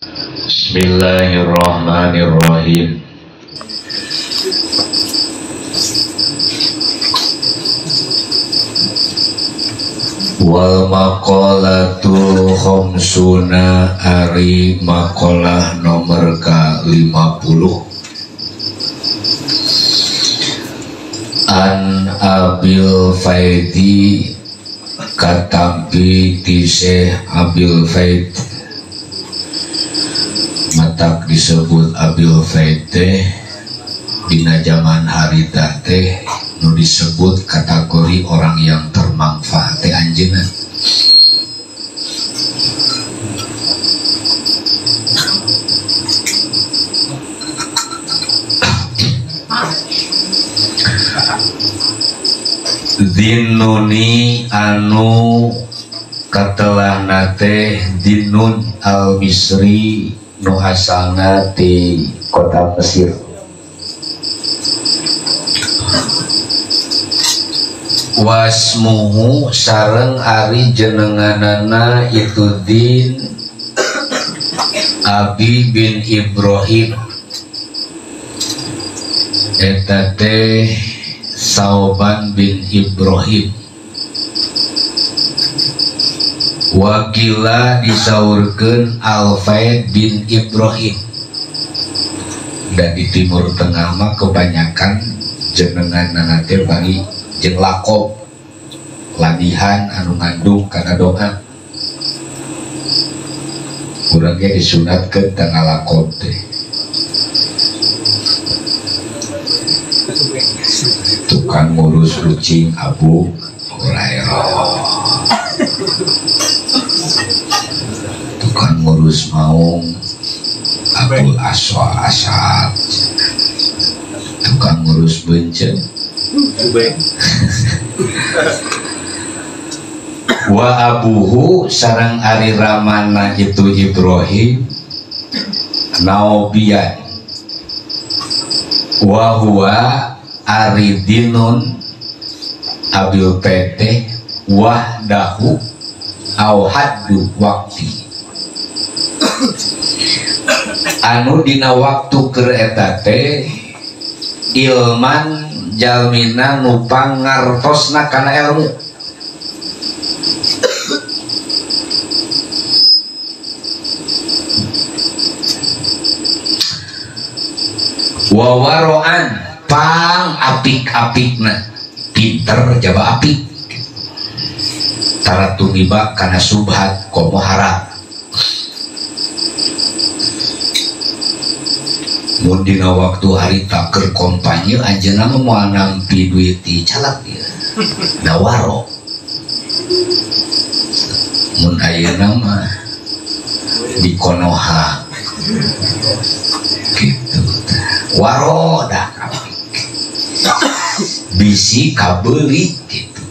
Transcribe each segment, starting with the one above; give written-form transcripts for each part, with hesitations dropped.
Bismillahirrahmanirrahim. Wal maqalatul khamsuna ari maqalah nomor ka-50 An Abil Faidi katampi ti Syekh Abil Faid. Matak disebut Abil Faid teh dina zaman harita teh nu disebut kategori orang yang termanfaat teh anjeunna. Dinuni anu katelahna teh Dinun al-Misri nu asalna ti kota Mesir. Wasmuhu sareng ari jenenganana itu Din Abi bin Ibrahim eta teh Sauban bin Ibrahim. Wakila disaurkeun Al-Faid bin Ibrahim. Dan di Timur Tengah mah kebanyakan jenenganana teh bari jeung lakob ladihan anu ngandung kana doa. Urang ge disunatkeun tangga lakob teh. Tukang ngurus kucing Abu Hurairah, tukang ngurus maung Abul Aswa Asad, tukang ngurus benceng wa abuhu sareng ari ramana itu Ibrahim Naubian wa huwa aridinun abil pete wahdahu au haddu wakti anu dina waktu keur eta teh ilman jalmina nu pangartosna kana ilmu. Wa waroan pang apik-apikna pinter jaba apik tara tumiba kana subhat komo haram. Mun dina waktu harita keur kampanye anjeunna mah moal nampi duit ti caleg ieu da waro. Mun ayeuna mah di Konoha gitu waro dah apik bisi kabeuli gitu.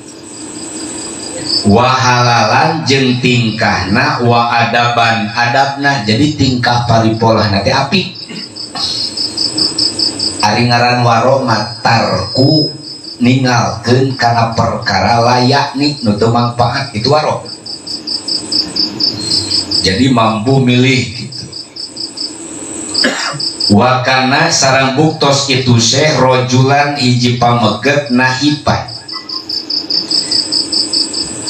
Wahalalan jeung tingkahna wa adaban adabna, jadi tingkah paripolahna teh apik. Ari ngaran waro matarku ningalkeun kana perkara layak nih nu teu mangpaat itu waro. Jadi mampu milih gitu. Wakana sarang buktos itu syekh rojulan hiji pameget nahipan.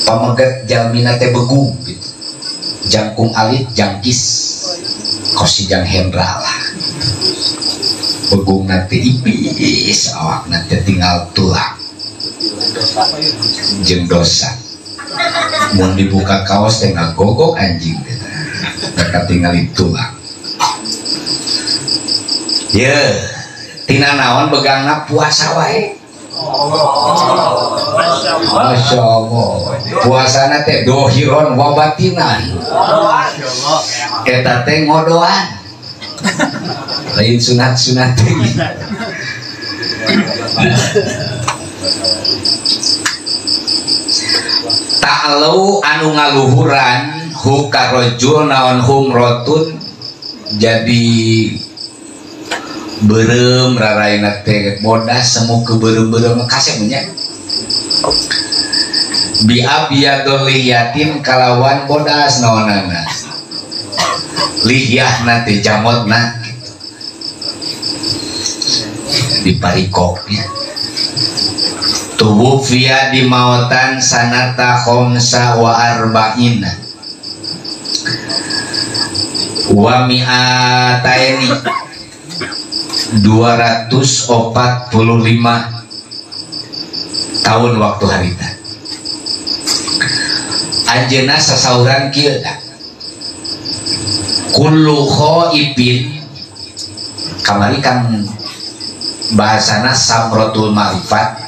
Pameget jalmina teh begung gitu. Jangkung alit jangkis kosi jang Hendra lah. Begung nanti ipis awak nanti tinggal tulang jeung dosa. Mun dibuka kaos teh ngagogok anjing teh. Mereka tinggal tulang. Ye, tina naon begangna puasa wae. Masya Allah. Puasana teh dohiron wa batinan. Eta teh ngodoan. Lain sunat-sunat teh. Ta'alau anu ngaluhuran hu karojul naon humrotun jadi berem raraina teh bodas semu ke berem-berem kasep nya bi abiyadul liyatin kalawan bodas naonana Lihyahna teh jangotna gitu. Di parikoknya. Tuwufiya di mautan sanata khamsa wa arba'ina wa mi'ataini 245 tahun waktu harita. Anjeunna sasauran kieu tah. Kullu khaifin kamari kan bahasana samrotul ma'rifat,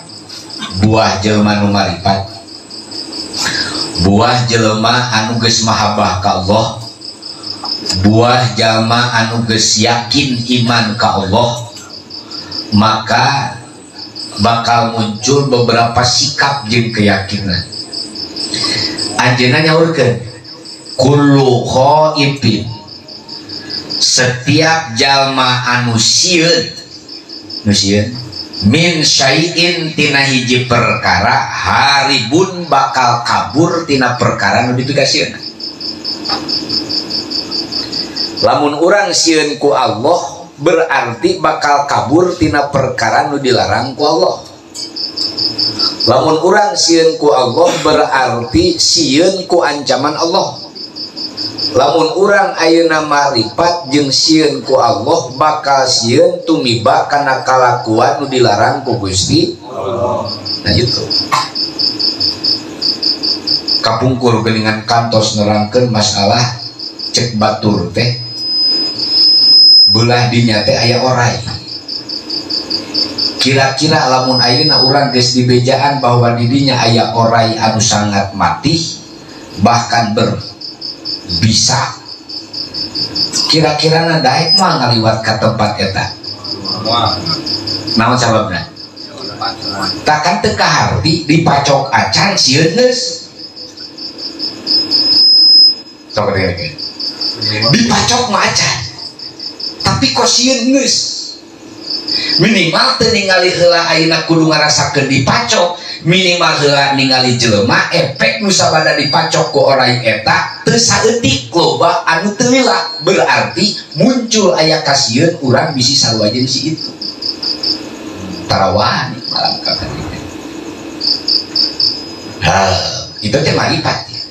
buah jelema nu marifat, buah jelema anu geus mahabbah ka Allah, buah jalma anu geus yakin iman ka Allah, maka bakal muncul beberapa sikap jeung keyakinan. Anjeunna nyaurkeun kullu khaifin, setiap jalma anu sieun, nu sieun min syai'in tina hiji perkara, haribun bakal kabur tina perkara nu dipikasieun. Lamun urang sieun ku Allah berarti bakal kabur tina perkara nu dilarang ku Allah. Lamun urang sieun ku Allah berarti sieun ku ancaman Allah. Lamun urang ayeuna marifat jeung sieun ku Allah bakal sieun tumiba kana kalakuan nu dilarang ku Gusti Allah. Nah gitu. Kapungkur geuningan kantos nerangkeun masalah cek batur teh belah dinya teh aya orai. Kira-kira lamun ayeuna urang geus dibejaan bahwa di dinya aya orai anu sangat mati bahkan berbisa, kira-kira na daek mah ngaliwat ka tempat eta. Naon sababna? Takkan teu kaharti dipacok acan sieun geus. Sok kira-kira. Dipacok mah acan, tapi kok sieun geus. Minimal teu ningali heula ayeuna kudu ngarasakeun dipacok, minimal heula ningali jelema efek nu sabada dipacok ku orai eta teu saeutik loba anu teu lila, berarti muncul aya kasieun urang bisi sarua jeung si itu. Tarawani malam kabar teh. Hah, itu teh marifat ya.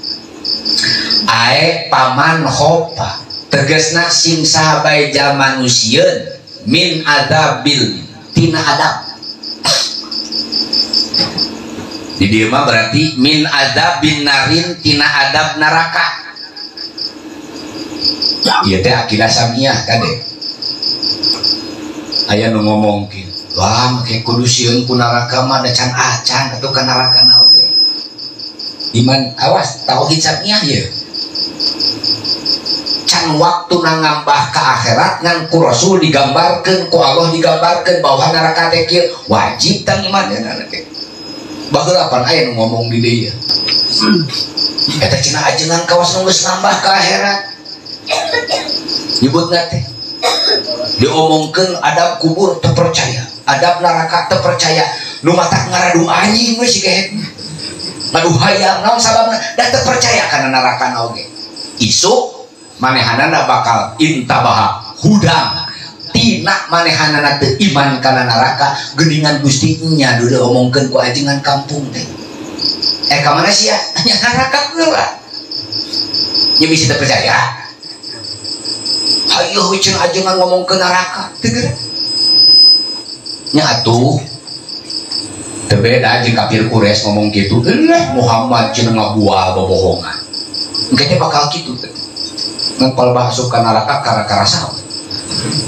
Ae paman khopa tegasna sing sahabae jalma nu sieun min adabil tina adab. Di dieu mah berarti min adabin narin tina adab neraka. Ieu teh akidah samiyah kade. Aya nu ngomongkeun, wah make kudu sieun ku neraka mah da can acan atuh ka neraka na oge. Iman awas tauhid samiyah ieu. Can waktu nangambah ke akhirat ngan ku Rasul digambarkeun ku Allah digambarkeun bahwa neraka teh kieu wajib tang iman ya teh. Baheula pan aya nu ngomong di dieu. Eta cenah ajengan kawas nu geus nambah ke akhirat. Nyebutna teh diomongkeun adab kubur teu percaya, adab neraka teu percaya, nu matak ngaradu anjing we si kehet. Ngadu hayang naon sababna da teu percaya kana neraka oge. Isuk manehanana bakal intabaha hudang tina manehanana teu iman kana neraka geuningan Gusti nya dulu omongkeun ku ajengan kampung teh. Ka mana sia? Nya neraka heula. Nya bisi teu percaya. Hayoh cenah ajengan ngomongkeun neraka teu geura. Nya atuh teu beda jeung kafir Quraisy ngomong kitu, "Eulah Muhammad cenah ngabual bobohongan." Engke teh bakal kitu teh. Ngan palebah asup ka neraka kara-karasa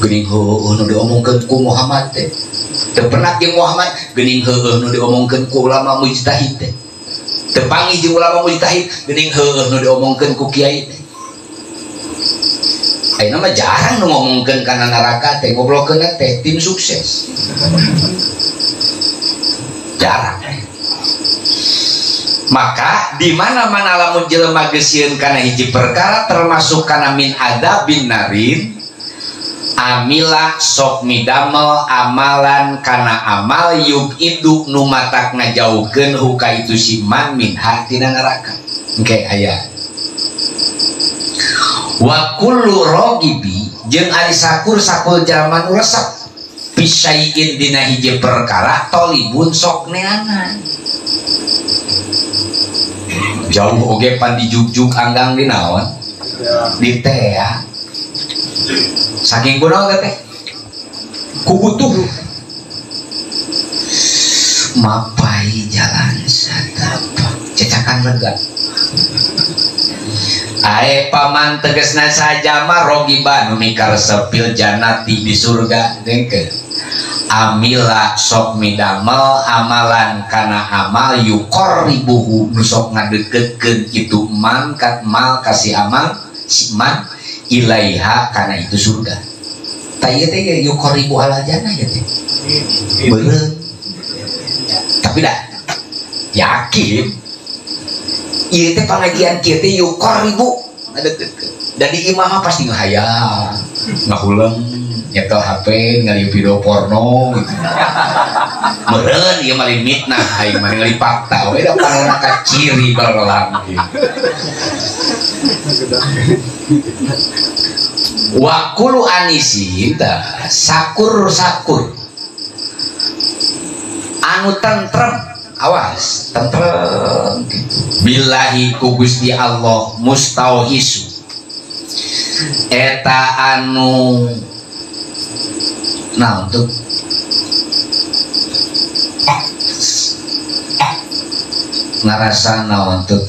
geuning heueuh nu diomongkeun ku Muhammad teh. Teu pernah jeung Muhammad geuning heueuh nu diomongkeun ku ulama mujtahid teh. Teu panggih jeung ulama mujtahid geuning heueuh nu diomongkeun ku kiai teh. Ayeuna mah jarang nu ngomongkeun kana neraka teh, ngobrolkeun teh tim sukses. Jarang. Maka di mana-mana lamun jelema geus sieun kana hiji perkara termasuk kana min adzabin narin, amila sok midamel amalan kana amal yubidu nu matak ngajauhkeun huka itu siman min hatina neraka. Engke aya. Wa kullu ragibi jeung ari sakur sakul jalma nu resep pisain dina hiji perkara tolibun sok neangan. Jauh oge pan dijugjug anggang di naon? Di tea. Saking kunaon teh? Ku butuh. Mapai jalan satapak cecakan lega. Ae paman tegesna sajama rogiban nu mikaresep fil jannati di surga dengkeun. Amila sok midamel amalan kana amal yuqarribuhu nu sok ngadeukeutkeun kitu man kat mal kasih amal si man ilaiha kana itu surga. Tah ieu teh yuqarribu ala jannah ya teh. Beureum. Tapi dah yakin ieu teh pangajian kieu teh yuqarribu ngadeukeutkeun. Dan di imah pasti ngahayang, ngahuleng, nyetel HP, ngali video porno gitu. Meureun ieu mah mitnah aing mah ningali fakta we da panona ka ciri barelang gitu. Wa kullu anisin tah sakur-sakur anu tentrem, awas tentrem gitu. Billahi ku Gusti Allah mustauhisu eta anu nah untuk ngarasa naon tuh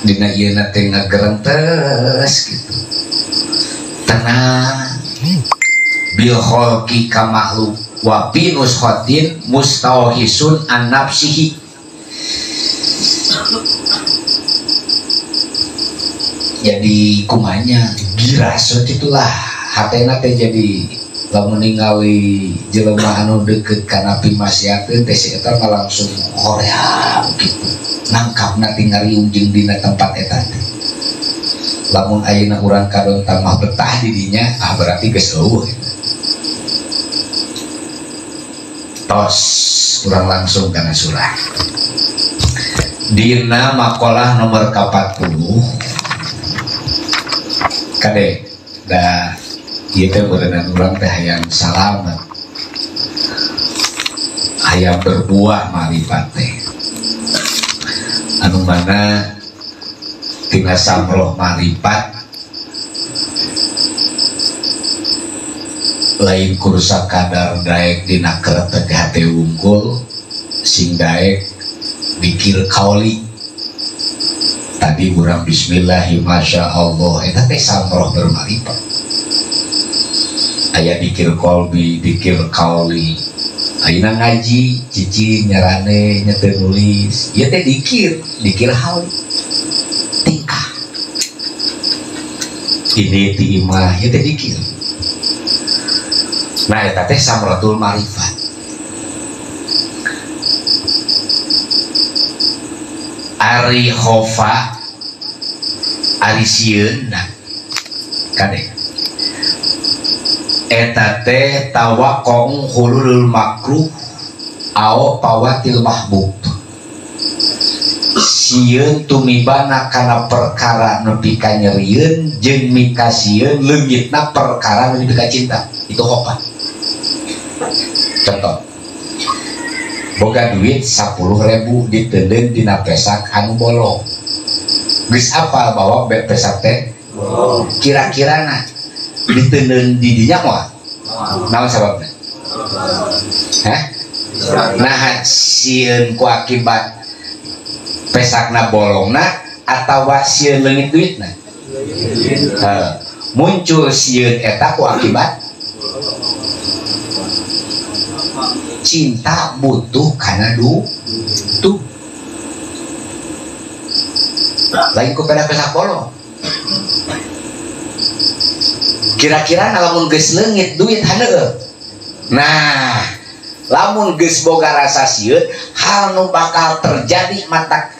dina ieu teh ngagerentes gitu tenang bil kholqi ka makhluk wa bi nuskhatin mustauhisun an nafsihi. Jadi kumanya girasut itulah hatena teh jadi lamun ningali jelema anu deukeut kana pimaksiateun teh si eta mah langsung hoream gitu nangkapna tinggal jeung dina tempat eta teh. Lamun ayeuna urang kadon tambah betah di dinya ah berarti geus eueuh gitu. Tos urang langsung kana surah dina makalah nomor 40 kade da ieu teh beureunaan urang teh hayang salamet hayang berbuah marifat teh anu mana tina samroh marifat lain kursa kadar daek dina kereteg hate wungkul sing daek dikir kaoli. Tadi urang bismillahi masya Allah eta teh samroh bermarifat aya dikir kolbi dikir kaoli ayeuna ngaji cici nyarane nyete nulis ieu teh dikir dikir hauli tingkah ini ti imah ieu teh dikir. Nah eta teh samratul marifat. Ari khofa ari sieun kade eta teh tawaqqa'u hululul makruh au pawatil mahbub. Sieun tumibana kana perkara nu pikanyerieun jeung mikasieun leungitna perkara nu dipikacinta itu khofa. Contoh boga duit 10.000 diteundeun dina pesak anu bolong geus apal bahwa pesak teh kira-kirana diteundeun di dinya moal naon sababna? Hah? Nah sieun ku akibat pesakna bolongna atawa sieun leungit duitna? Muncul sieun eta ku akibat cinta butuh karena tuh lain ku pada pesak bolong kira-kira lamun geus leungit duit haneueuh. Nah lamun geus boga rasa sieun hal nu bakal terjadi mata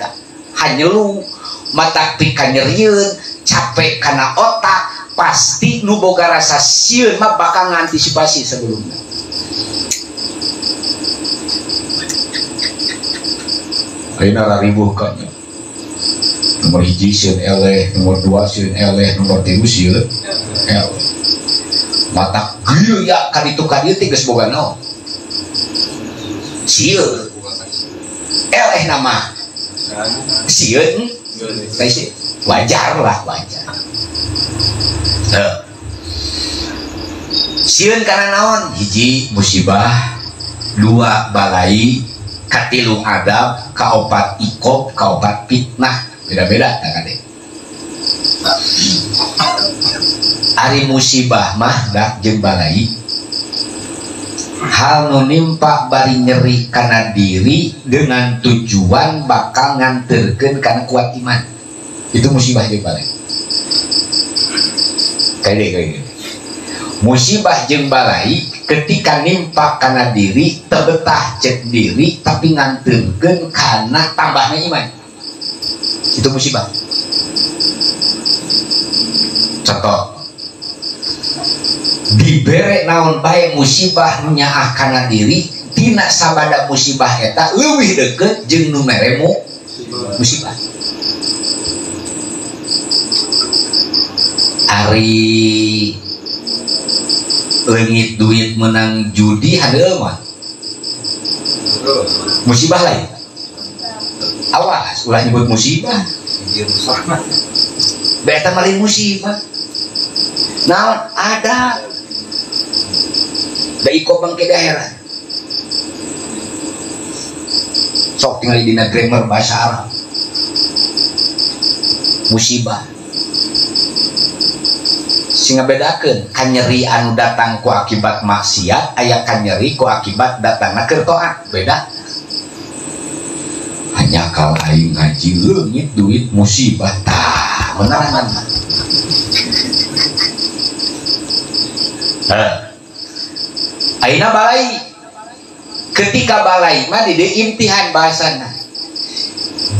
hanyelu mata pikanyerieun capek kana otak pasti nu boga rasa sieun mah bakal ngantisipasi sebelumnya. Ayeuna raribuh ka nya. Nomor 1 sieun eleh, nomor 2 sieun eleh, nomor 3 sieun eleh. Mata geuya ka ditu ka dieu teh geus boga naon? Sieun. Eleh nama sieun teh wajar lah, wajar. Sieun kana naon? Hiji musibah, 2 balai, katilu adab, kaopat ikob, kaopat fitnah. Beda-beda tak kade. Ari musibah mah dak jeung balai. Hal nu nimpa bari nyeri kana diri dengan tujuan bakal nganterkeun kana kuat iman. Itu musibah jeung balai. Kade kade. Musibah jeung balai ketika nimpa kana diri tebetah cek diri tapi nganterkeun kana tambahna iman. Itu musibah. Contoh, dibere naon bae musibah nu nyaah kana diri tina sabada musibah eta leuwih deukeut jeung nu mere musibah. Ari leungit duit menang judi hadeul mah musibah lain. Awas ulah nyebut musibah. Beta maling musibah. Naon ada da iko bangke daerah. Sok tinggal dina grammar bahasa Arab. Musibah. Sing ngabedakeun kanyeri anu datang ku akibat maksiat aya kanyeri ku akibat datangna keur taat. Beda. Hanya kal aing ngaji leungit duit musibah tah menerangan. Ayeuna balai. Ketika balai mah di imtihan bahasana.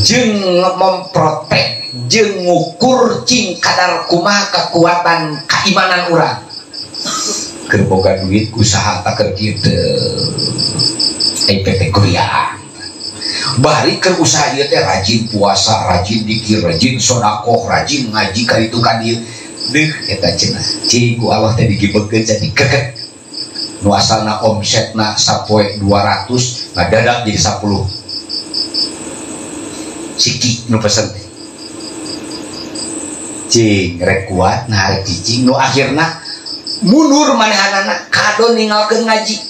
Jeung memprotek, jeung ngukur cing kadar kumaha kekuatan keimanan urang. Keur boga duit usaha tak keur kitu. PT goyang. Bari keur usaha ieu teh rajin puasa, rajin dikir, rajin sedekah, rajin ngaji ka ditu ka dieu. Deuh eta cenah. Cing ku Allah teh digibekeun jadi keket. Nu asalna omsetna sapoe 200 ngadadak jadi 10. Siki nu pesen teh. Cing rek kuat nah rek cicing nu akhirna mundur manehanana kado ninggalkeun ngaji.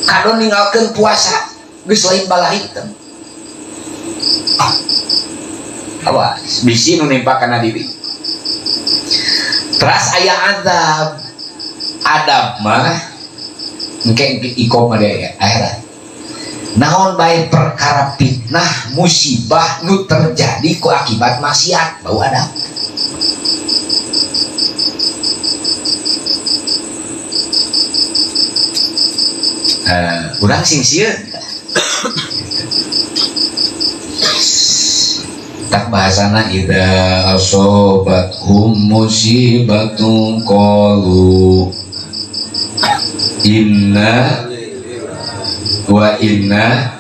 Kado ninggalkeun puasa. Geus lain balahi teh. Awas bisi nu nimpa kana diri. Teras aya azab. Adab mah engke iko mah deui akhirat. Naon bae perkara fitnah musibah nu terjadi ku akibat maksiat bau adab. Urang sing sieun. Tak bahasana idza asobathum musibatun qalu inna wa inna.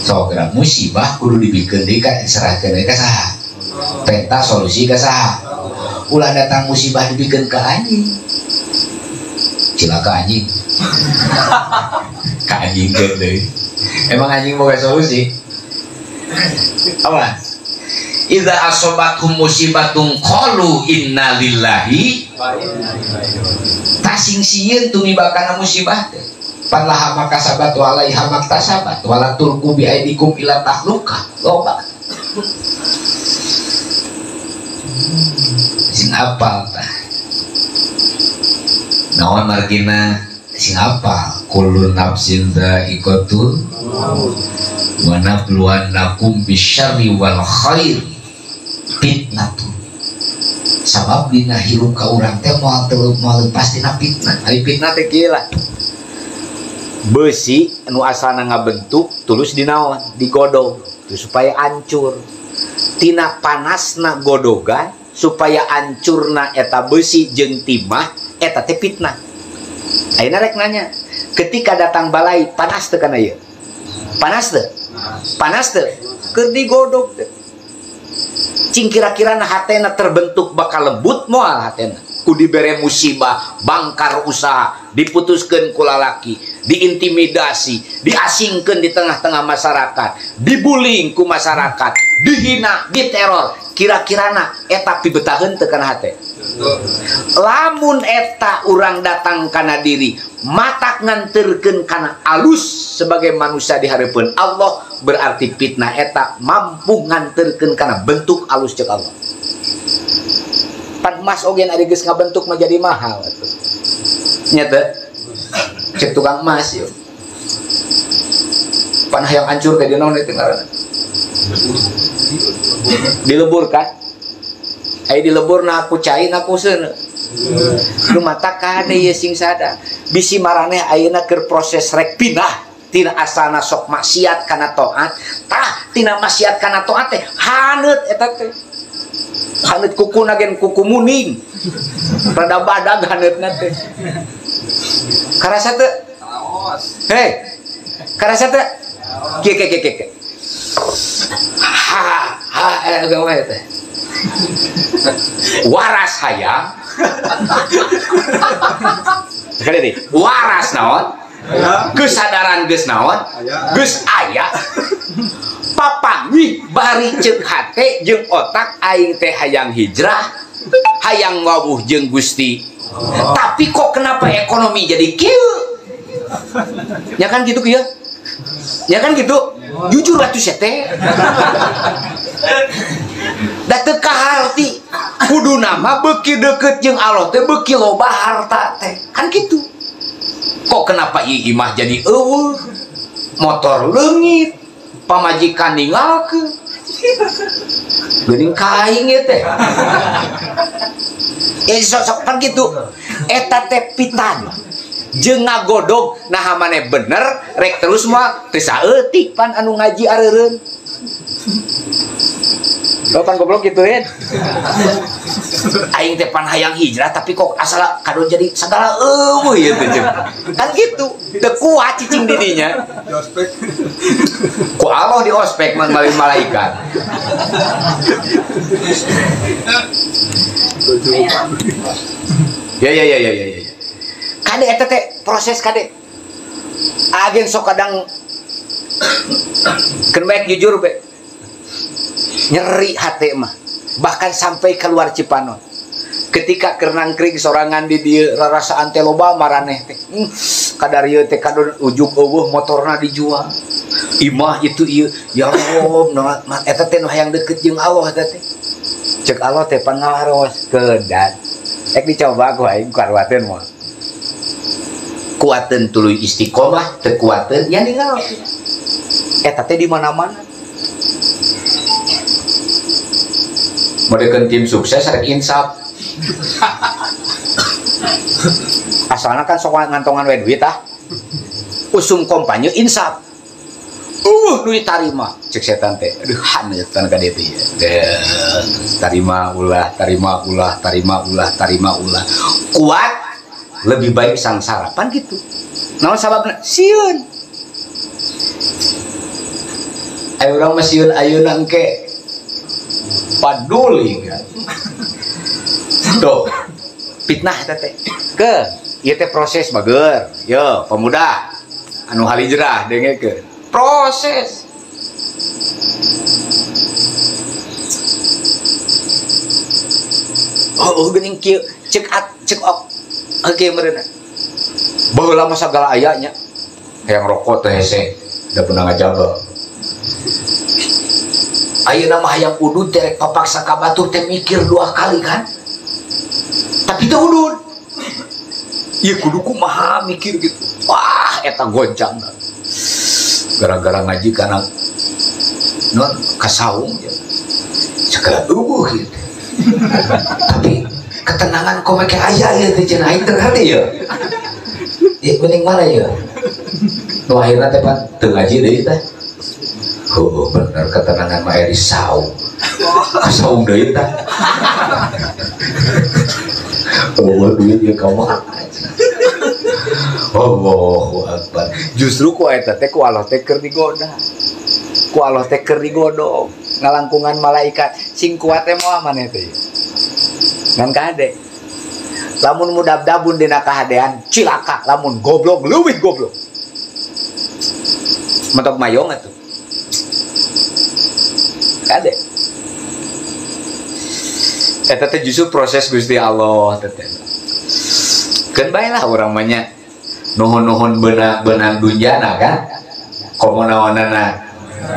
Sok geura musibah kudu dibikeun deui ka diserahkeun deui ka saha? Peta solusi ka saha? Ulah datang musibah dibikeun ka anjing. Cilaka anjing. Ka anjing deui. Emang anjing boga solusi? Apa? Idza asobathum musibatun qalu inna lillahi wa inna ilaihi raji'un. Tasing sieun tumibakana musibah teh. Panlaha maka sabat walaiha maktasabat wala tulqu bi aidikum ila tahluka. Loba. Sing apal tah. Naon margina sing apal kullu nafsin dha'iqatul maut wa nabluwannakum bisyarri wal khair fitnatun. Sabab dina hirup ka urang teh moal teu moal lepas tina fitnah. Ari fitnah teh kieu lah. Besi nu asalna ngabentuk tulus dinaon digodog tuh supaya hancur. Tina panasna godogan supaya hancurna eta besi jeung timah eta teh fitnah. Ayeuna rek nanya, ketika datang balai panas teu kana ieu? Panas teu? Panas teu? Keur digodog teh. Cing kira-kira na hatena terbentuk bakal lembut moal hatena. Ku dibere musibah, bangkar usaha, diputuskeun ku lalaki, diintimidasi, diasingkeun di tengah-tengah masyarakat, dibuling ku masyarakat, dihina, diteror. Kira-kira na eta pibetaheun teu kana hate. Lamun eta urang datang kana diri, matak nganterkeun kana alus sebagai manusia di hareupeun Allah, berarti fitnah eta mampu nganterkeun kana bentuk alus ceuk Allah. Pan emas oge ari geus ngabentuk mah jadi mahal atuh. Nya teu? Cek tukang emas yeuh. Pan hayang hancur teh dinaon teh ngaranna? Dilebur kan? Ai dilebur na aku cai na aku seuneu. Nu mata kade ieu sing sada. Bisi maraneh ayeuna keur proses rek pindah tina asalna sok maksiat kana taat, tah tina maksiat kana taat teh haneut eta teh. Haneut kukuna gen kuku muning. Rada badag haneutna teh. Karasa teu? Hei. Karasa teu? Kieu kieu kieu kieu. Ha ha gawe teh. Waras hayang. Sekali deui. Waras naon? Kesadaran geus naon? Geus aya. Papanggih bari ceuk hate jeung otak aing teh hayang hijrah, hayang wawuh jeung Gusti. Tapi kok kenapa ekonomi jadi kieu? Ya kan gitu kieu? Ya kan gitu? Jujur atuh sia teh. Da teu kaharti. Kuduna mah beuki deukeut jeung Allah teh beuki loba harta teh. Kan gitu. Kok kenapa ieu imah jadi eueuh? Motor leungit, pamajikan ninggalkeun. Geuning ka aing ieu teh. Ya sok kan gitu. Eta teh pitan. Jeung ngagodog naha maneh bener rek terus mah teu saeutik pan anu ngaji areureun. Pan goblok gitu ya. Aing teh pan hayang hijrah tapi kok asal kadon jadi segala eueuh ieu teh. Kan gitu. Teu kuat cicing di dinya. Di ospek. Ku Allah di ospek mah malaikat. Ya ya ya ya ya ya. Kade eta teh proses kade. Agen sok kadang keun baik jujur be. Nyeri hati mah bahkan sampai keluar Cipanon ketika keur nangkring sorangan di dieu rarasaan teh loba maraneh teh kadar ieu teh kadon ujug eueuh motorna dijual imah itu ieu ya Allah eta teh nu hayang deukeut jeung Allah eta teh ceuk Allah teh pangalaros kedan ek dicoba ku aing karuateun mah kuateun tuluy istiqomah teu kuateun ya ninggal eta teh di mana-mana. Modekeun tim sukses rek insaf. Asalna kan sok ngantongan we duit ah. Usum kompanye insaf. Nu ditarima cek setan teh. Aduh haneut tan ka dieu teh. Tarima ulah, tarima ulah, tarima ulah, tarima ulah. Kuat lebih baik sangsara pan gitu. Naon sababna? Sieun. Ayo urang mah sieun ayeuna engke. Paduli kan. Tuh, fitnah eta teh. Ke, ieu teh proses bager. Yo, pemuda anu halijrah dengekeun. Proses. Oh, geuning kieu ceuk at ceuk ok. Oke meureunna. Baheula mah sagala aya nya. Hayang rokok teh hese, da pernah ngajaga. Ayeuna mah hayang udud teh rek papaksa ka batur teh mikir dua kali kan. Tapi teu udud. Ieu kudu kumaha mikir gitu. Wah, eta goncang. Gara-gara ngaji kana non kasaung ya. Segala eueuh gitu. Tapi ketenangan kok make aya ieu teh cenah aing teu ngarti ya. Ieu mending mana ya? Nu akhirna teh pan teu ngaji deui teh. Oh bener ketenangan mah aya di saung. Kasaung deui tah. Oh duit ieu ka mana? Allahu Akbar. Justru ku eta teh ku Allah teh keur digoda. Ku Allah teh keur digodog. Ngalangkungan malaikat sing kuat teh moal maneh teh. Ngan kahade. Lamun mudabdabun dina kahadean cilaka, lamun goblok leuwih goblok. Mentok mayong atuh. Kade. Eta teh justru proses Gusti Allah teh. Keun bae lah urang mah nya. Nuhun-nuhun beunang dunjana kan? Komo naonana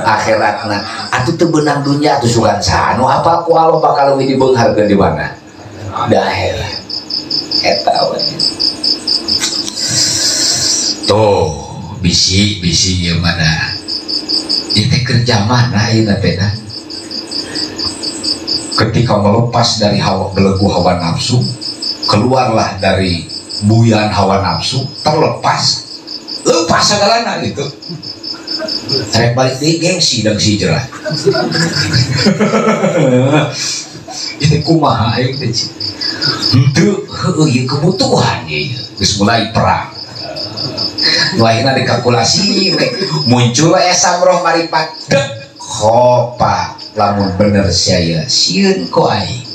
akhiratna. Atuh teu beunang dunya atuh sugan saha nu apal ku Allah bakal leuwih dibeungharkeun di mana? Di akhirat. Eta we. Tuh, bisi-bisi ieu mana? Ieu teh kerja mana ieu teh? Ketika melepas dari hawa belenggu hawa nafsu, keluarlah dari buyan hawa nafsu, terlepas, lepas segalana gitu. Rek balik deui gengsi dang si jerah. Ini kumaha aing teh. Henteu heueuh ieu kebutuhan ieu. Geus mulai perang. Nu akhirna dikalkulasi we muncul we samroh maripat. Dek khopa lamun bener sia sieun ku aing.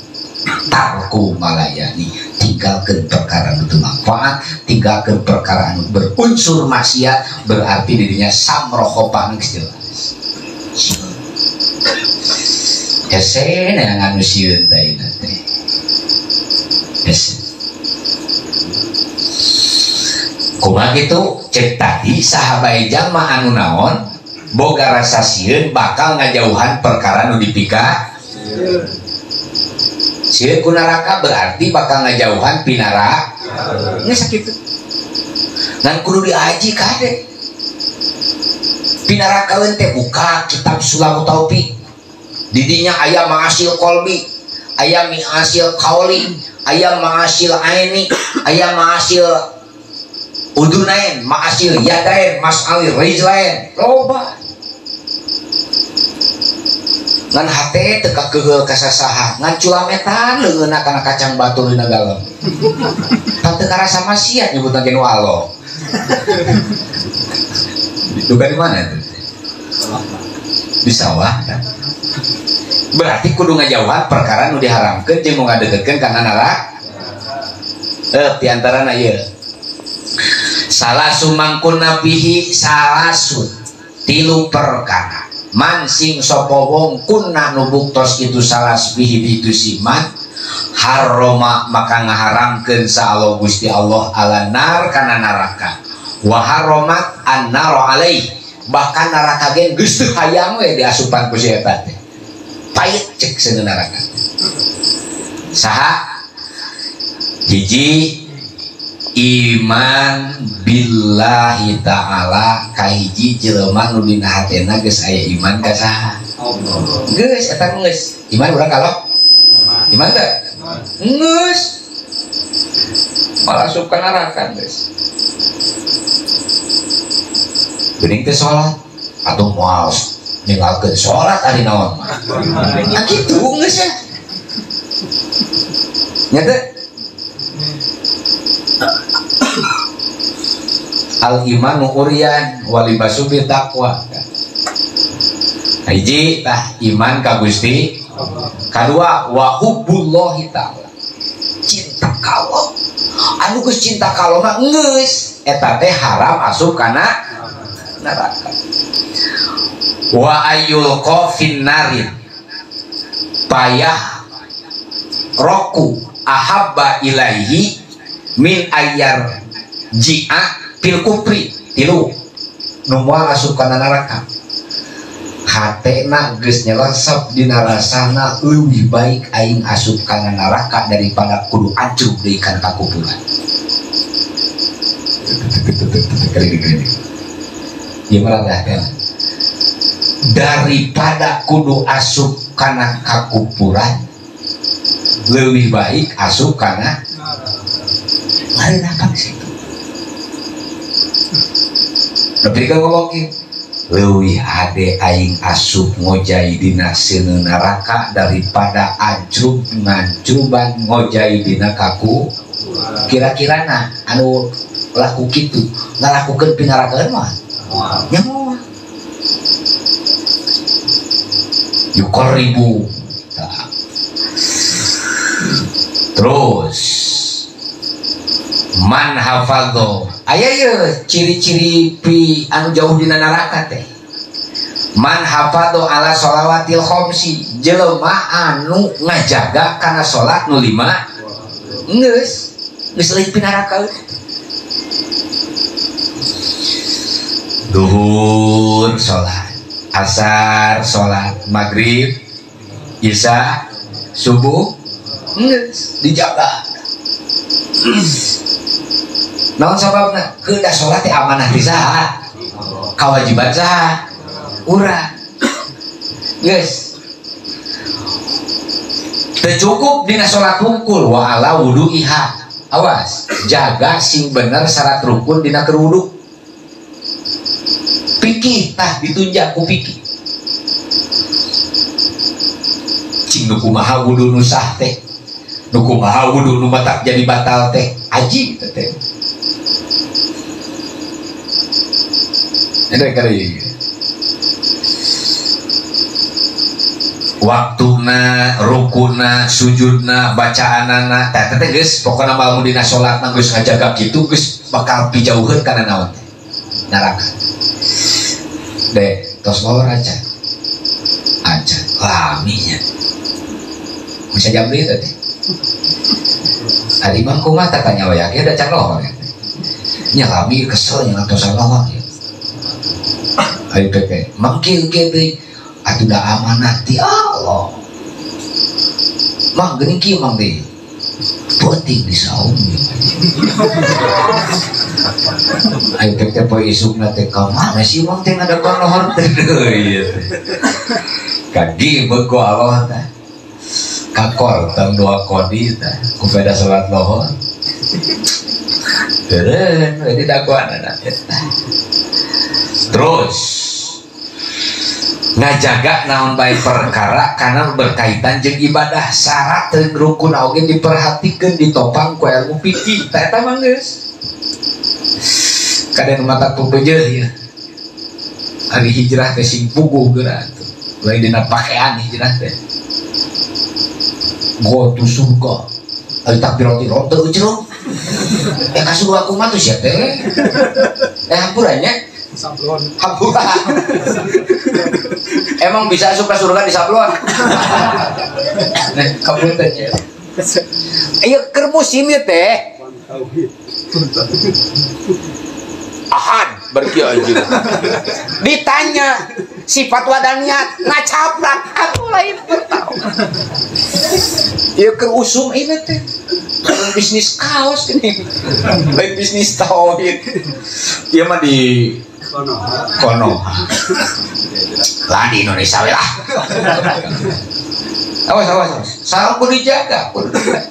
Tarku malayani, tinggalkan perkara nu teu manfaat, tinggalkan perkara anu berunsur maksiat, berarti dirinya samroh khopa geus jelas. Hese neangan nu sieun teh teh. Hese. Kumaha kitu? Cek tadi sahabat jama anu naon boga rasa sieun bakal ngajauhan perkara nu dipika. Sieun ku neraka berarti bakal ngajauhan pinara. Geus sakitu. Ngan kudu diaji kade. Pinarakaeun teh buka kitab Sulamut Taufik. Didinya aya ma'asil qalbi, aya mi'asil qauli, aya ma'asil aini, aya ma'asil udunain, ma'asil yadain, mas'alir rijlain. Loba. Ngan hate teu kakeheul ka sasaha, ngan culametan leungeunna kana kacang batur dina galem. Tah teu karasa maksiat nyebutna ge nu Allah. Duka di mana itu? Di sawah kan? Berarti kudu ngajauhan perkara nu diharamkeun jeung nu ngadeukeutkeun kana neraka. Di antarana ieu. Salah sumangkun nabihi salasun tilu perkara. Man sing sapa wong kunna nu buktos itu salas bihi itu siman harroma maka ngaharamkeun sa Allah Gusti Allah ala nar kana neraka. Wa harromat an-nar alaih, bahkan neraka ge geus teu hayang we diasupan ku si eta teh. Pait cek seuneu neraka. Saha? Hiji iman billahi ta'ala, kahiji jelema nu dina hatena geus aya iman ka saha? Allah. Geus eta geus. Iman urang kalau? Iman teu? Geus. Malah asup ka neraka geus. Geuning teh salat atuh moal ninggalkeun salat ari naon mah. Ah kitu geus ya. Nya teh al imanu uryan walibasu bi taqwa. Hiji tah iman ka Gusti. Kadua wa hubbullahi ta'ala. Cinta ka Allah. Anu geus cinta ka Allah mah geus eta teh haram asup kana neraka. Wa ayyul qafin narin payah roku ahabba ilaihi min ayyar ji'a fil kufri. Tilu nu moal asup kana neraka. Hatena geus nyelesep dina rasana leuwih baik aing asup kana neraka daripada kudu ancur deui kana kakuburan. Gimana dah kan? Daripada kudu asup kana kakuburan leuwih baik asup kana lain apa situ. Tapi kan ngomongin leuwih hade aing asup ngojai dina seuneu neraka daripada ancrub ngancruban ngojai dina kaku. Kira-kira nah anu laku kitu ngalakukeun pinarakaeun mah nya moal. Yuqarribu. Terus man hafadho aya ye ciri-ciri pi anu jauh dina neraka teh. Man hafadho ala sholawatil khamsi, jelema anu ngajaga kana salat nu 5 geus geus leuwih pinaraka. Duhur salat, asar salat, maghrib, isya, subuh geus dijaga. Naon sababna? Kedah salat teh amanah ti saha? Kawajiban saha? Urang. Geus. Teu cukup dina salat hungkul wa ala wudu'iha. Awas, jaga sing bener syarat rukun dina keur wudu. Pikih tah ditunjak ku pikih. Cing nu kumaha wudu nu sah teh? Nu kumaha wudu nu matak jadi batal teh? Aji teh teh. Ada kali waktuna, rukuna, sujudna, bacaanana teh teh geus pokona mah dina salatna geus ngajaga kitu geus bakal pijauheun kana naon teh neraka. Deh, tos lohor aja. Aja laminya. Bisa jam deui teh. Ari mah kumaha tanya we ya da can lohor ya. Nya lami kesel nya tos lohor ya. Ayo pepe, mangkil kieu deui atuh da amanah ti Allah. Mang geuning kieu mang deui. Penting di saung ya. Ayo teh poe isukna teh ka mana sih mang teh ngadagoan lohor teh deui. Kagi beuko Allah teh. Kakor tang dua kodi teh ku beda salat lohor. Beureun we didagoanana teh. Terus ngajaga naon bae perkara karena berkaitan jeung ibadah syarat jeung rukun oge diperhatikeun ditopang ku ilmu fikih tah eta mah geus kadang mata pupeujeuh ya hari hijrah teh sing puguh geura atuh lain dina pakaian hijrah teh go tu surga ari takbiratul ihram teu eucruk ya ka surga kumaha tuh sia teh hampurannya sablon. Hampura. Emang bisa asup ke surga di sablon? Nah, kapunten ya. Ieu keur musim ieu teh. Ahad berkieu anjing. Ditanya sifat wadaniat ngacaprak aku lain bertahu. Ieu keur usum ini teh. Bisnis kaos ini. Lain bisnis tauhid. Ieu mah di Konoha. Lah di Indonesia we lah. Awas awas awas. Salah kudu dijaga, kudu dijaga.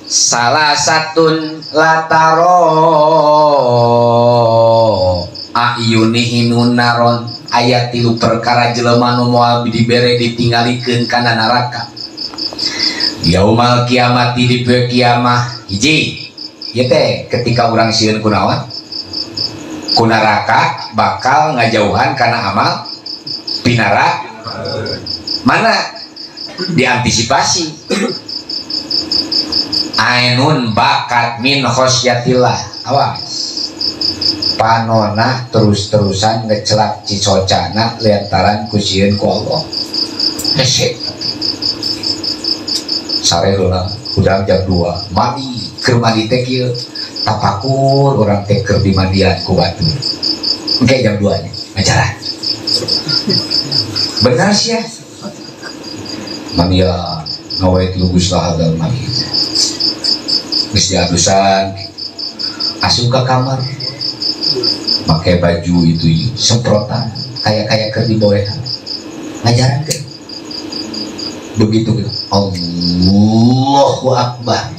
Salah satun lataro ayunihi naron ayat 3 perkara jelema nu moal dibere ditinggalikeun kana neraka. Yaumal kiamati di poe kiamah hiji. Ieu teh ketika urang sieun kunaon? Ku neraka bakal ngajauhan kana amal pinara mana diantisipasi ainun bakat min khosyatillah awas panona terus-terusan ngecelak cicocana lantaran ku sieun ku Allah hese sare heula hudang jam 2 mandi keur mandi teh kieu tapakur orang teh keur dimandian ku batur engke jam 2 nya ngajaran benar sih ya mandian ngawait lugus lah hadal mandi geus diadusan asup ka kamar pakai baju itu semprotan kayak keur diboehan ngajaran ke begitu gitu Allahu Akbar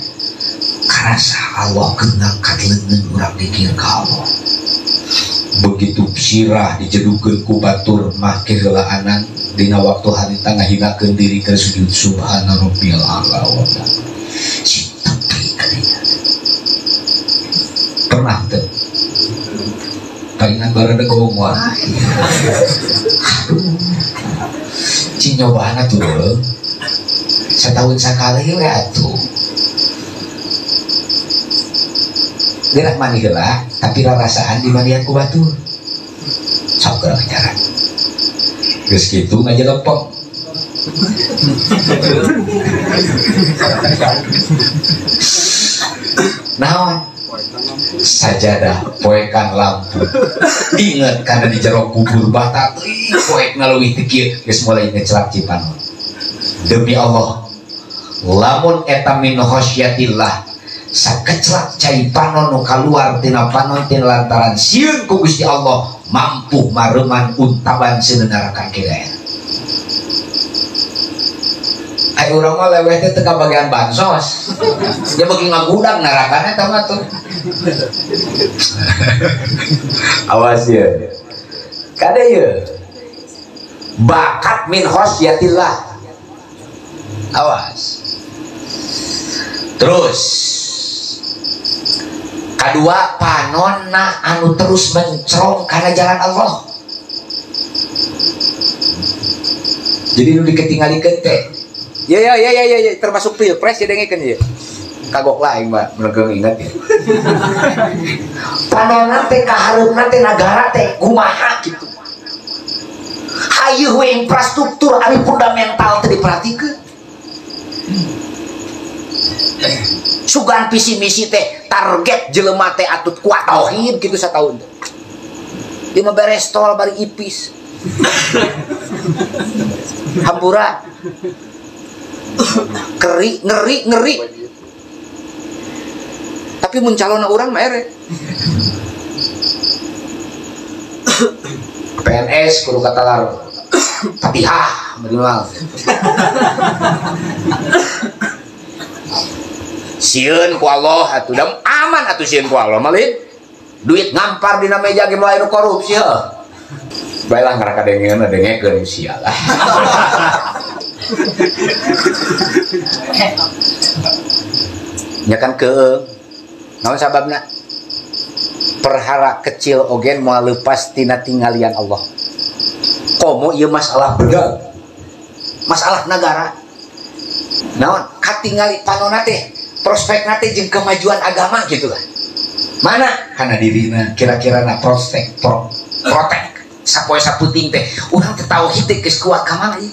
karasa Allah ngangkat leungeun urang dikir ka Allah begitu sirah dijedukeun ku batur mah keheulaanan dina waktu harita ngahinakeun diri ke sujud subhana rabbiyal a'la wa si tepi kadinya pernah teu palingan baradegong wae aduh Cing nyobaan atuh setahun sakali we atuh. Gerak mandi heula tapi rarasaan dimandian ku batur. Sok geura ngajaran. Geus kitu ngajelepeng. Naon? Sajadah poekan lampu. Ingat karena di jero kubur bata teuing poek ngaleuwih teu kieu geus mulai ngecelak cipanon. Demi Allah, lamun eta min khasyatillah sakecelak cai panon nu kaluar tina panon tina lantaran sieun ku Gusti Allah mampu mareman untaban seuneu neraka kieu. Ai urang mah leweh teh teu kabagian bansos. Dia beuki ngagudang nerakana eta mah tuh. Awas ye. Kade ye. Bakat min khasyatillah. Awas. Terus kedua panonna anu terus mencerong karena jalan Allah. Jadi nu diketinggalikeun teh. Ya ya ya ya ya termasuk pilpres ya dengekeun ya. Kagok lah aing mah meunang ingat ya. Panonna teh kahareupna teh nagara teh kumaha gitu. Hayu we infrastruktur ari fundamental teh diperhatikeun. Sugan visi misi teh target jelema teh atut kuat tauhid gitu sataun teh. Dia mah beres tol bari ipis. Hampura. Keri, ngeri, ngeri. Tapi mun calonna urang mah ere. PNS kudu katalar. Fatihah minimal. Sieun ku Allah atuh da aman atuh sieun ku Allah malin. Duit ngampar dina meja ge moal anu korupsi heuh. Baelah ngaraka dengeun dengekeun sia lah. Nya kan keung. Naon sababna? Perhara kecil ogen moal leupas tina tinggalian Allah. Komo ieu masalah bedag. Masalah nagara. Naon katingali panonna teh, prospekna teh jeung kemajuan agama gitu lah. Mana? Kana dirina kira-kira na prospek protek sapoe saputing teh urang teh tauhid teh geus kuat ka mana ieu?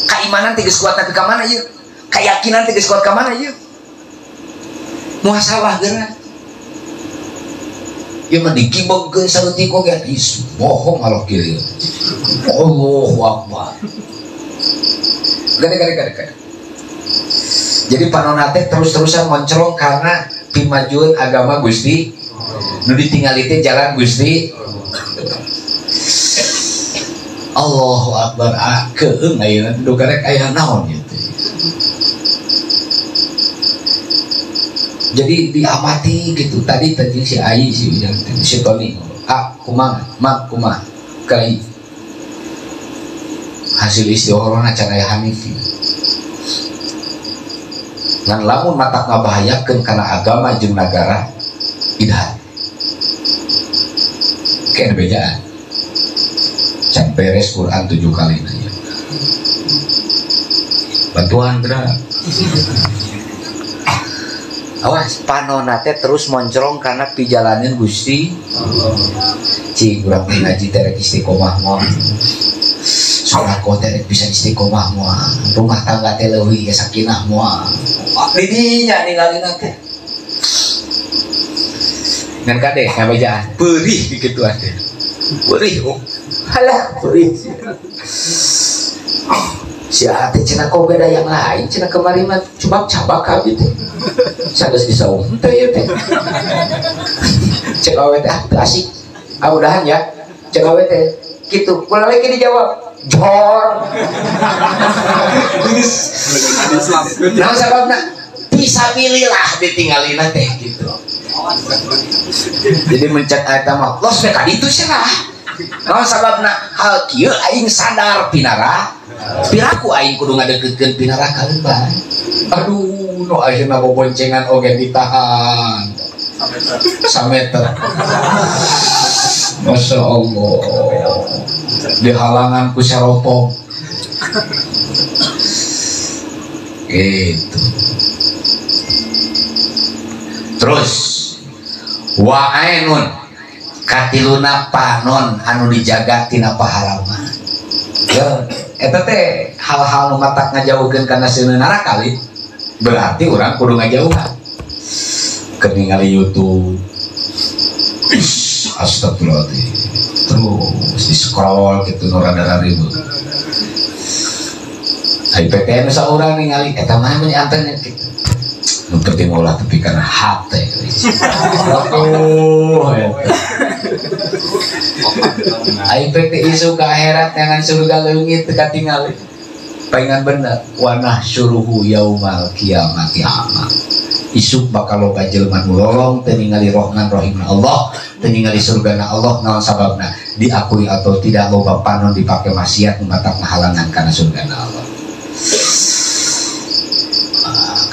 Kaimanan teh geus kuat tapi ka mana ieu? Keyakinan teh geus kuat ka mana ieu? Muhasabah geura. Ieu mah digibegkeun saeutik oge is bohong Allah kieu. Allahu Akbar. Gade. Jadi panonna teh terus-terusan mencerong karena pimajuan agama Gusti nu ditingali teh jalan Gusti. Allahu Akbar ah keung ayeuna duh karek aya naon ieu teh. Jadi diamati gitu. Tadi tadi si Ai si Ujang si Tony ah kumaha mak kumaha kai hasil istikharahna can aya Hanifi. Ngan lamun matak ngabahayakeun kana agama jeung nagara idhar. Kayak bejaan. Can beres Quran 7 kali nanya. Bantuan geura. Awas panonna teh terus moncrong karena pijalanin Gusti. Cing urang ngaji teh rek istiqomah moal. Sodako teh rek bisa istiqomah moal. Rumah tangga teh leuwih sakinah moal. Didinya ningalina teh. Ngan kade ngabejaan perih dikituan teh. Perih oh. Halah perih. Si hati cenah kok beda yang lain cenah kemarin mah cuma cabak abdi teh. Sageus disaung teh ieu teh. Cek awe teh teu asik. Ah udahan ya. Cek awe teh kitu. Ulah lagi dijawab. Jor. Nah sababna fisabilillah ditinggalina teh gitu. Jadi mencet ayat mah los we ka ditu cenah. Naon sababna hal kieu aing sadar pinara piraku aing kudu ngadeukeutkeun pinara kaleuban. Aduh nu ayeuna boboncengan oge ditahan sameter. Masya Allah dihalangan ku saropong. Gitu. Terus wa ainun katiluna panon anu dijaga tina paharaman. Ya, eta teh hal-hal nu matak ngajauhkeun kana sieun neraka li. Berarti urang kudu ngajauhan. Keur ningali YouTube. Astagfirullahaladzim. Terus di scroll gitu nu rada ribut. Ai PTN saurang ningali eta mah meuni anteng gitu. Nu penting ulah tepi kana hate. Aduh eta. Ai PT isu ka akhirat jangan surga leungit teu katingali. Paingan bener wa nahsyuruhu yaumal qiyamati a'ma. Isuk bakal loba jelema nu lolong teu ningali rohman rohimna Allah, teu ningali surgana Allah. Naon sababna? Diakui atau tidak loba panon dipake maksiat nu matak ngahalangan kana surgana Allah.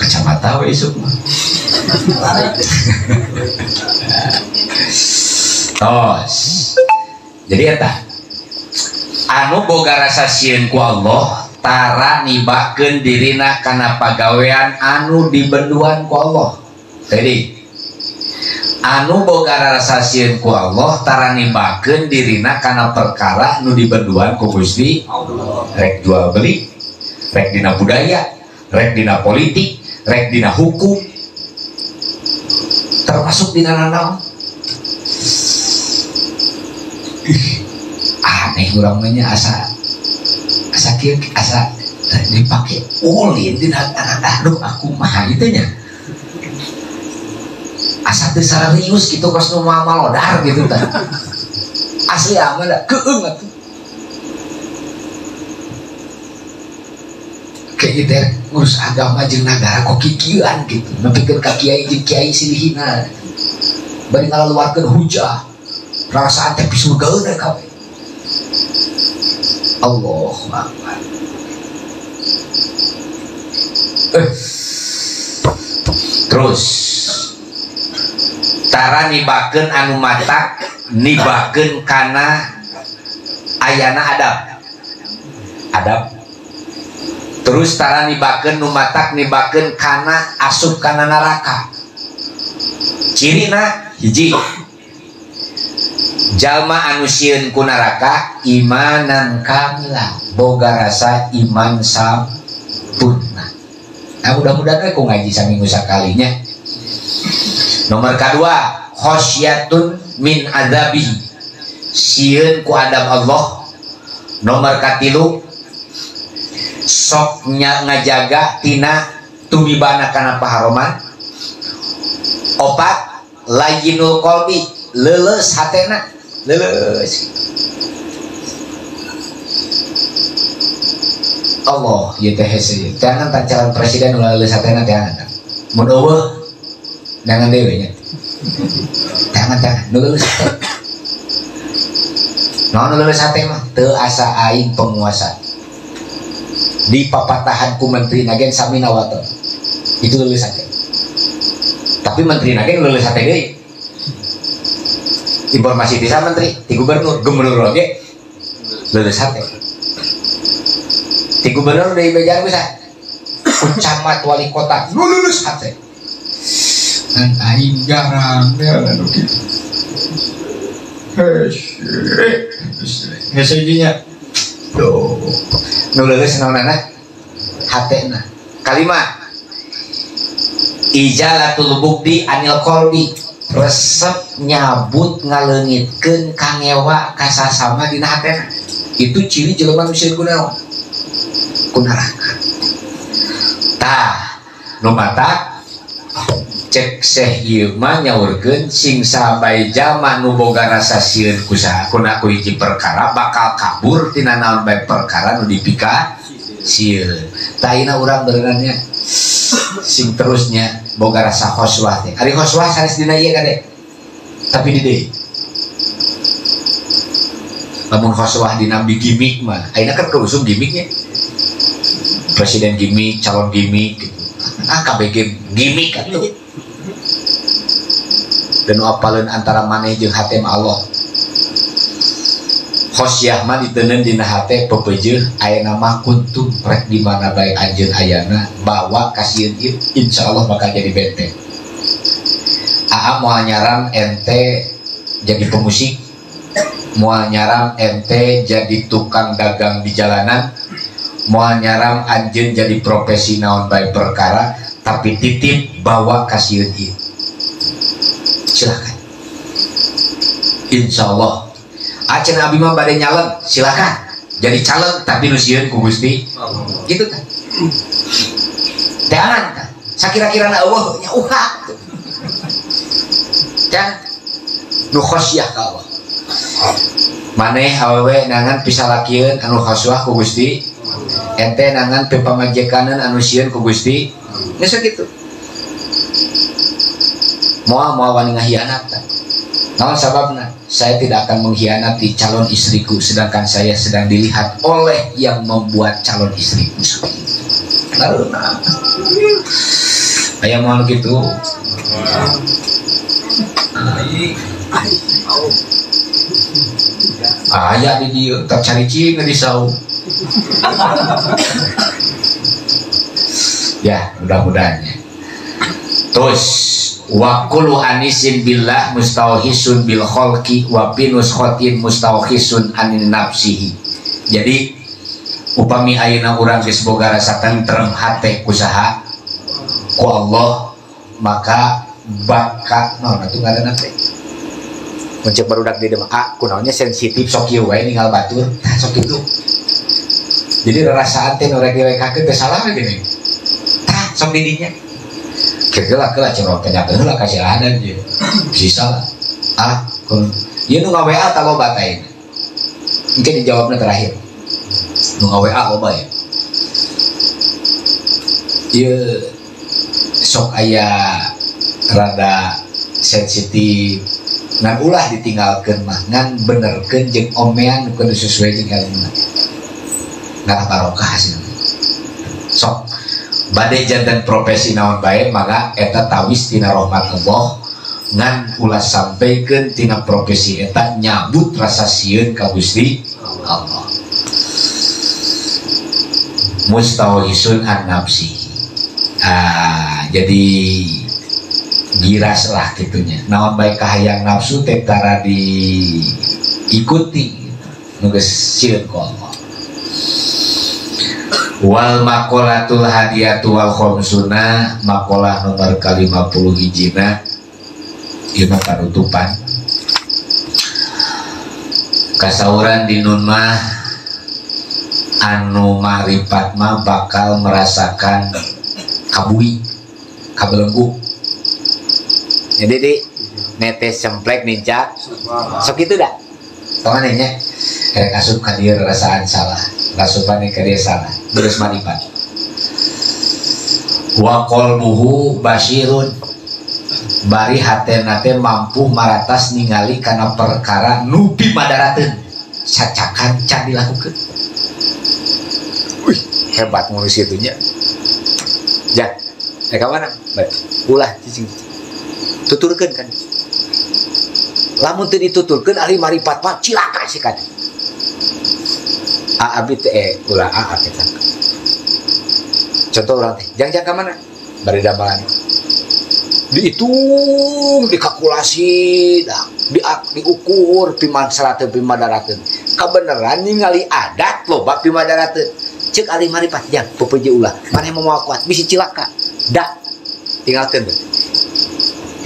Kacamata we isuk mah. Tos. Jadi eta anu boga rasa sieun ku Allah tara nibakeun dirina kana pagawean anu dibenduan ku Allah. Jadi anu boga rasa sieun ku Allah tara nibakeun dirina kana perkara nu dibenduan ku Gusti Allah. Rek jual beli, rek dina budaya, rek dina politik, rek dina hukum, termasuk dina nanaon. Aneh urang mah nya asa asa kieu asa dipake ulin dina anak aduh aku mah ieu nya. Asa teu serius kitu kos nu malodar gitu tah. Asli aman da keung atuh. Kayak gitu ngurus agama jeung nagara kok kikieuan gitu. Nepikeun ka kiai jeung kiai silih hina. Bari ngalaluarkeun hujah. Perasaan teh pisurgaeun we kabeh. Allahu Akbar. Terus tara nibakeun anu matak nibakeun kana ayana adab. Adab. Terus tara nibakeun nu matak nibakeun kana asup kana neraka. Cirina hiji, jalma anu sieun ku neraka imanan kamila, boga rasa iman sampurna. Nah, mudah-mudahan we ku ngaji saminggu sakalinya. Nomor kedua, khasyatun min adzabi, sieun ku adab Allah. Nomor katilu, soknya ngajaga tina tumibana kana paharoman. Opat, layinul qalbi, leuleus hatena, leuleus. Allah ieu teh hese. Jangan tan calon presiden ulah leuleus hatena jangan. Mun eueuh jangan dewe nya. Jangan nu leuleus hate. Naon nu leuleus hate mah teu asa aing penguasa. Di papatahan ku menteri nagen sami nawaton. Itu leuleus hate. Tapi menteri nagen leuleus hate deui. Informasi bisa menteri, ti gubernur, gubernur oge leuleus hate. Ti gubernur deui bejar bisa. Ku camat wali kota leuleus hate. Ngan aing jarang ya anu kitu. Hese, hese nya. Duh. Nu leuleus naonana? Hatena. Kalima, ijalatul bukti anil qalbi, resep nyabut ngaleungitkeun kangewa kasasama dina hatena. Itu ciri jelema nu sieun ku naon? Ku neraka. Tah, nu matak cek Syekh ieu mah nyaurkeun sing sabae jalma nu boga rasa sieun ku saha kuna ku hiji perkara bakal kabur tina naon bae perkara nu dipika sieun. Tah ayeuna urang berenangnya sing terusnya boga rasa khoswah teh. Ari khoswah sanes dina ieu kade. Tapi di deui. Lamun khoswah dina gimmick mah, ayeuna kan keusum gimmicknya. Presiden gimmick, calon gimmick gitu. Ah KBG gimmick atuh. Dan nu apaleun antara maneh jeung hate mah Allah. Khosyah mah diteundeun dina hate pepeujeuh aya mah kuntum rek di mana bae anjeun ayana bawa kasieun ieu insyaallah bakal jadi benteng. Aa moal nyaran ente jadi pemusik, moal nyaran ente jadi tukang dagang di jalanan, moal nyaran anjeun jadi profesi naon bae perkara, tapi titip bawa kasieun ieu. Silakan. Insyaallah. Acan abi mah bade nyalon, silakan. Jadi calon tapi nu sieun ku Gusti. Gitu kan. Teangan tah. Sakira-kirana eueuh nya uha. Teh nu khosyah ka Allah. Maneh awewe nangan pisalakieun anu khosyah ku Gusti, ente nangan pipamajekaneun anu sieun ku Gusti. Geus sakitu. Moal moal wani ngahianat tah. Naon sababna? Saya tidak akan mengkhianati calon istriku sedangkan saya sedang dilihat oleh yang membuat calon istriku seperti itu. Lalu nah, aya moal gitu. Aya di dieu tak cari cing di sau. Ya, mudah-mudahan ya. Terus wa kullu anisin billah mustauhisun bil khalqi wa binus khotin mustauhisun anin nafsihi. Jadi upami ayeuna urang geus boga rasa tentrem hate kusaha ku Allah, maka baka naon atuh ngaranna teh mun ceuk barudak di demak ah kunaonnya sensitif sok kieu wae ninggal batur tah sok kitu. Jadi rarasaan teh nu rek direkakeun teh salah we geuning tah sok di dinya kira-kira lah curang kenyataan lah kasih ada dia sisa lah ah kun ieu nu nga-WA ta loba tah ieu mungkin dijawabnya terakhir nu nga-WA loba ya ieu sok aya rada sensitif ngan ulah ditinggalkeun mah ngan benerkeun jeung omean nu kudu sesuai jeung ilmuna ngarah barokah hasilna sok bade jantan profesi naon bae maka eta tawis tina rahmat Allah ngan ulah sampaikeun tina profesi eta nyabut rasa sieun ka Gusti Allah. Mustauhisun an nafsi. Ah, jadi giras lah gitunya. Naon bae kahayang nafsu teh tara diikuti gitu. Nu geus sieun ku Allah. Wal maqolatul hadiyatu wal khamsuna maqolah nomor ka-50 hijina ieu mah panutupan kasauran di nun mah anu maripat mah bakal merasakan kabui kabelenggu. Jadi di netes cemplek nincak sok kitu dah tong anehnya rek asup ka dieu rasaan salah rasupan ka dieu salah terus maripat wa qalbuhu basirun bari hatena teh mampu maratas ningali kana perkara nu pimadarateun sacakan can dilakukeun. Wih, hebat manusia itu nya. Ja, rek ka mana? Baik, ulah cicing. Tuturkeun kan. Lamun teu dituturkeun ahli maripat mah cilaka sih kan. Abi teh ulah aa kita. Contoh orang teh, jang-jang ka mana? Bari damelan. Dihitung, dikalkulasi, diukur pimansarateun pimadarateun. Kabeneran ningali adat loba pimadarateun. Ceuk ahli maripat jang pepeje ulah. Maneh moal kuat bisi cilaka. Da tinggalkeun.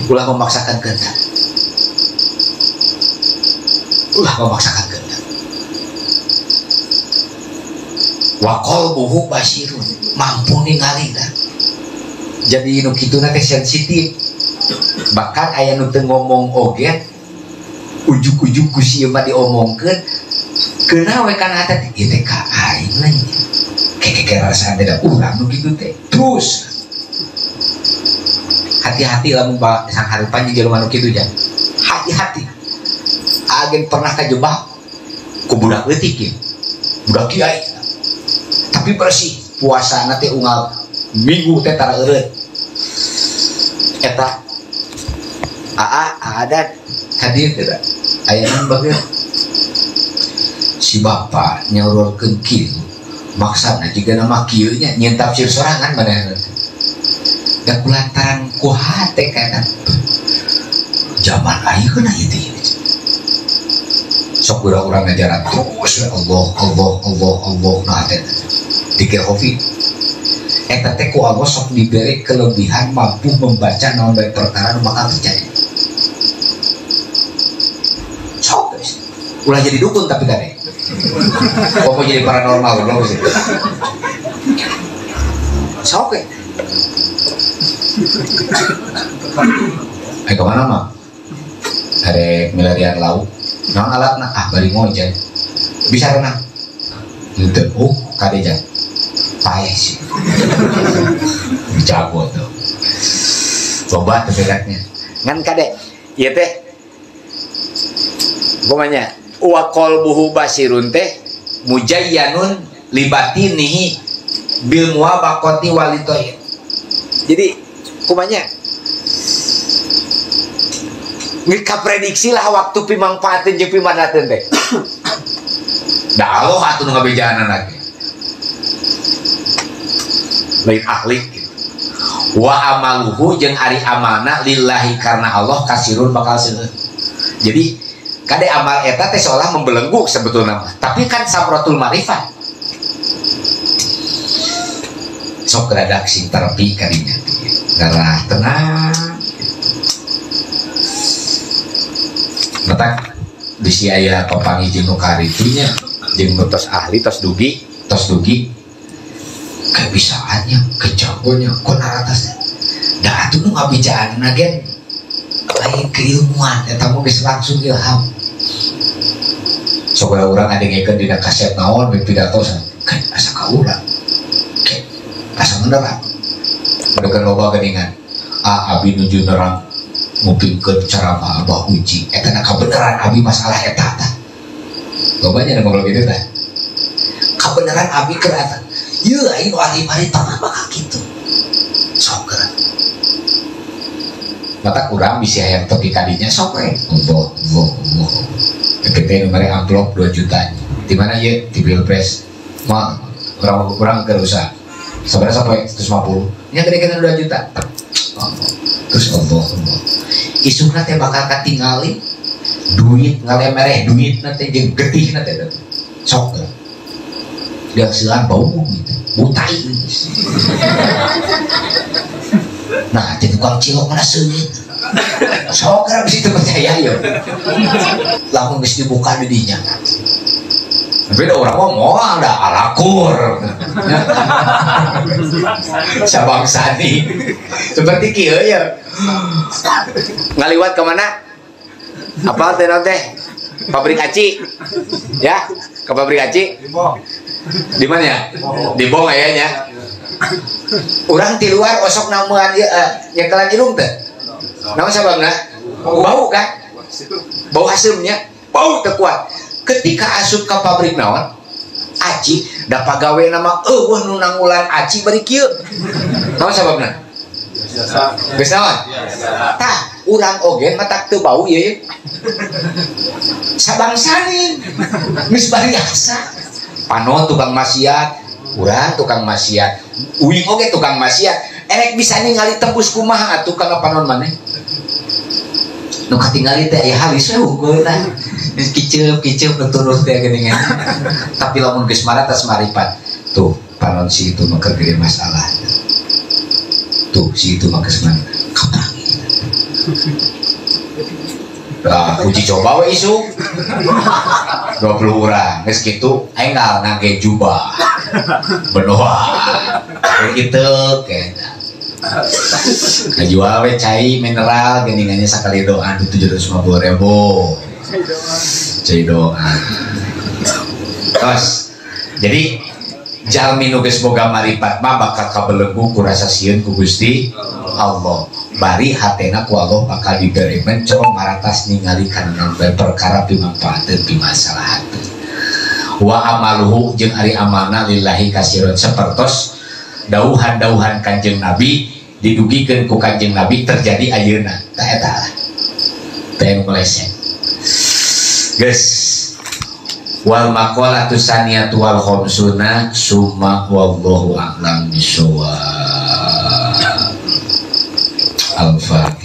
Ulah memaksakan kehendak. Ulah memaksakan kehendak. Wa qalbuhu basirun, mampu ningali dah. Jadi nu kituna teh sensitif. Bahkan aya nu teu ngomong oge ujug-ujug ku si ieu mah diomongkeun keuna we kana hate teh ieu teh ka aing lain. Keke rasaan teh da urang nu kitu teh. Terus hati-hati lamun sangharupan jeung jelema nu kitu jan. Hati-hati. Agen pernah kajebak ku budak leutik ieu. Budak kiai. Tapi bersih puasana teh unggal minggu teh tara eureut. Eta aa ada hadir teh aya naon bageun. Si bapak nyaurkeun kieu maksana jiga nama kieu nya nyeun tafsir sorangan manehna. Da kulantaran ku hate kana zaman ayeuna ieu teh. Sok urang ngajaran terus Allah Allah Allah Allah nah teh dikir kopi. Eta teh ku Allah sok diberi kelebihan mampu membaca naon bae perkara nu bakal terjadi. Sok guys. Ulah jadi dukun tapi kade. Kok mau jadi paranormal belum sih. Sok ya. Kemana mah? Ada milarian laut. Naon alatna? Ah bari ngojek. Bisa renang? Henteu. Oh, kade jan. Paeh sih. Jago tuh. Coba teh beratnya. Ngan kade ieu teh kumaha? Wa qalbuhu basirun teh mujayyanun libatinihi bil muwabaqati walitoy. Jadi kumanya ngekaprediksi lah waktu pimangfaatin jeung pimanateun teh. Da Allah atuh nu ngabejaanan lagi. Lain ahli gitu. Wa amaluhu jeung ari amalna lillahi karena Allah kasirun bakal seueur. Jadi kade amal eta teh seolah membelenggu sebetulna mah. Tapi kan samratul ma'rifat. Sok rada sing terpi kadinya. Ngarah tenang. Matak bisi aya papanggih jeung nu karitu nya jeung nu tos ahli tos dugi kebisaannya kejagonya konaratasnya da atuh nu ngabijaanna gen lain keilmuan eta mah geus langsung ilham. Sok urang ngadengekeun dina kaset naon we pidato kan asa ka urang asa menerang badekeun loba geuningan ah abi nuju nerang ngupingkeun ceramah Abah Uji eta na kabeneran abi masalah eta tah lobanya ngobrol gitu tah kabeneran abi keur eta ieu aing nu ahli marita mah bakal kitu sok geura mata kurang bisa hayang toki kadinya sok we Allah Allah Allah PPT nu mere amplop 2 juta di mana ieu di Pilpres mah urang keur usaha sebenarnya sampai 150 nya gede-gede 2 juta terus Allah Allah isukna teh bakal katingali duit ngalemereh duit na teh jeung getihna teh sok dihasilkan bau gitu butai nah jadi tukang cilok mana seungit sok geura bisa teu percaya yo lamun geus dibuka di dinya beda orang ngomong ada alakur cabang sani seperti kieu ya ngaliwat ke mana apa teh teh pabrik aci ya ke pabrik aci di mana ya di bong ayahnya orang di luar osok namuan ya nyekelan ilung teh nama sababna bau kan bau hasemnya bau teu kuat. Ketika asup ke pabrik naon aci da pagawe nama eueuh nu nangulan aci bari kieu naon sababna geus naon tah urang oge matak teu bau ieu sabangsani geus bari asa panon tukang maksiat urang tukang maksiat uing oge tukang maksiat erek bisa ningali tembus kumaha atuh kana panon maneh nu katingali teh aya halis we unggul tah geus kiceup-kiceup nu turun teh geuningan tapi lamun geus maratas maripat tuh panon si itu mah keur gede masalah tuh si itu mah geus mana kapanggih lah uji coba we isuk 20 urang geus kitu enggal ngangge jubah berdoa kitu kena ngajual we cai mineral geningannya sakali doa 750.000 cai doa tos. Jadi jalmi nu geus boga maripat mah bakal kabelenggu ku rasa sieun ku Gusti Allah bari hatena ku Allah bakal dibere mencong maratas ningali kana perkara pimangfaateun pimasalahateun wa amaluhu jeung ari amalna lillahi kasirun sapertos dauhan-dauhan Kanjeng Nabi didugikeun ku Kanjeng Nabi terjadi ayeuna tah eta lah teh nu meleset geus Wal maqalatu saniyatu wal khamsuna summa wallahu a'lam bissawab. Al-Fatihah.